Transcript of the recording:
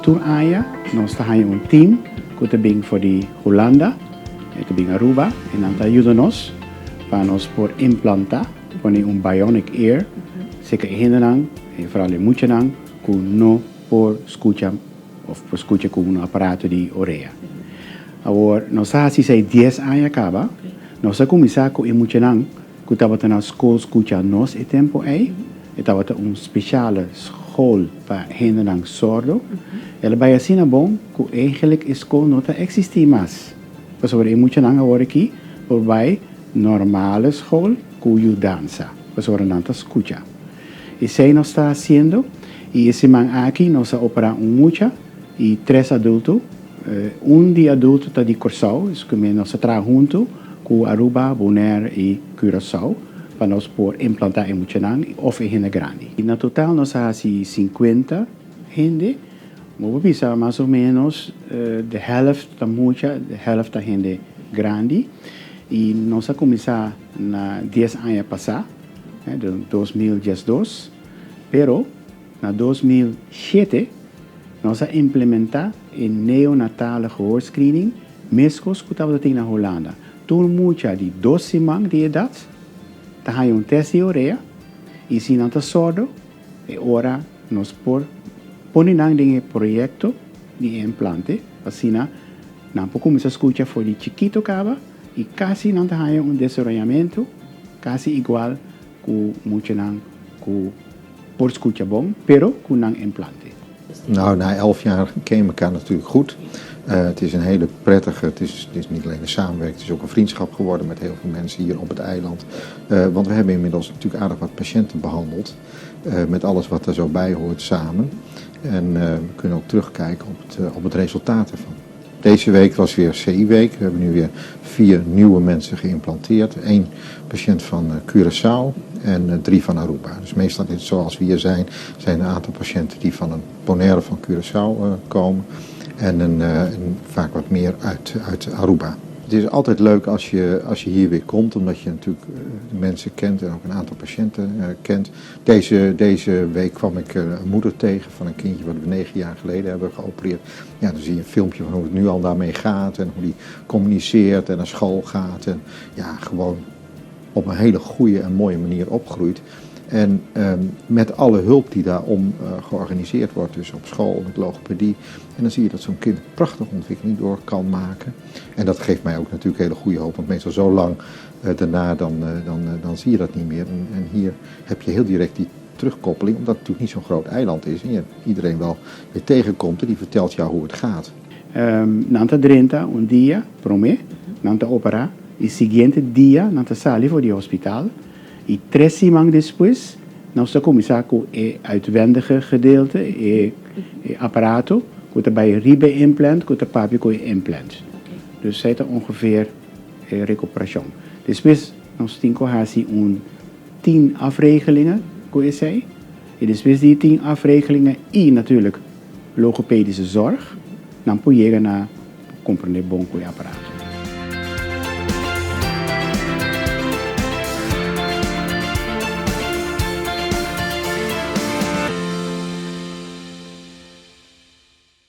Tur aña nos ta haña un team ku ta bin for di Hulanda, e ta bin Aruba i nan ta yuda nos pa nos por implantá, pone un bionic ear serka e hendenan, i foral e muchanan ku no por skucha òf por skucha ku un aparato di orea. Awor nos a hasi esei dies aña kaba, nos a kuminsá ku e muchanan ku tabata na skol skucha nos e tempu ei, e tabata un spesiale skol pa hendenan sordo. El a bai asina bon ku eigenlik e skol no ta eksistí mas, pasobra e muchanan awor aki por bai normale skol ku yudansa, pasobra nan ta skucha. Esei nos ta hasiendo i e siman aki nos a operá un mucha i tres adulto. Un di adulto ta di Kòrsou, es ku nos a traha huntu ku Aruba, Bonaire i Curaçao pa nos por implantá e muchanan òf e hende grandi. Na total nos a hasi sinkuenta hende, bo por bisa mas o ménos de hèlft ta mucha, de hèlft ta hende grandi i nos a kuminsá na dies aña pasá, den 2012, pero na 2007 nos a implementá e neonatale gehoorscreening meskos ku tabata tin na Hulanda. Tur mucha di dos siman di edat ta haña un tèst di orea i si nan ta sordo e ora nos por pone nan den e proyekto di e implante pa asina nan por kuminsá skucha for di chikito kaba i kasi nan ta haña un desaroyamentu kasi igual ku muchanan ku por skucha bon pero ku nan implante. Nou, na 11 jaar ken je elkaar natuurlijk goed. Het is een hele prettige, het is niet alleen een samenwerking, het is ook een vriendschap geworden met heel veel mensen hier op het eiland. Want we hebben inmiddels natuurlijk aardig wat patiënten behandeld. Met alles wat er zo bij hoort samen. En we kunnen ook terugkijken op het resultaat ervan. Deze week was weer CI-week. We hebben nu weer vier nieuwe mensen geïmplanteerd. Eén patiënt van Curaçao en drie van Aruba. Dus meestal is het zoals we hier zijn, zijn een aantal patiënten die van een Bonaire van Curaçao komen. En vaak wat meer uit Aruba. Het is altijd leuk als je hier weer komt, omdat je natuurlijk de mensen kent en ook een aantal patiënten kent. Deze week kwam ik een moeder tegen van een kindje wat we 9 jaar geleden hebben geopereerd. Ja, dan zie je een filmpje van hoe het nu al daarmee gaat en hoe die communiceert en naar school gaat. En ja, gewoon op een hele goede en mooie manier opgroeit. En met alle hulp die daarom georganiseerd wordt, dus op school met logopedie. En dan zie je dat zo'n kind een prachtige ontwikkeling door kan maken. En dat geeft mij ook natuurlijk hele goede hoop, want meestal zo lang daarna dan zie je dat niet meer. En hier heb je heel direct die terugkoppeling, omdat het natuurlijk niet zo'n groot eiland is. En je iedereen wel weer tegenkomt en die vertelt jou hoe het gaat. Nan ta drenta un dia, promé, nan ta operá, i siguiente dia nan ta sali for di hospital i 3 siman despues nos ta kuminsá ku e uitwendige gedeelte, e aparato, ku ta bai riba e implant, ku ta papia ku e implant. Dus esei ta ongeveer e rekuperashon. Despues nos tin ku hasi un 10 afregelingen ku esei. I despues di 10 afregelingen i natuurlijk logopedische zorg, dan por yega na komprondé bon ku e aparato.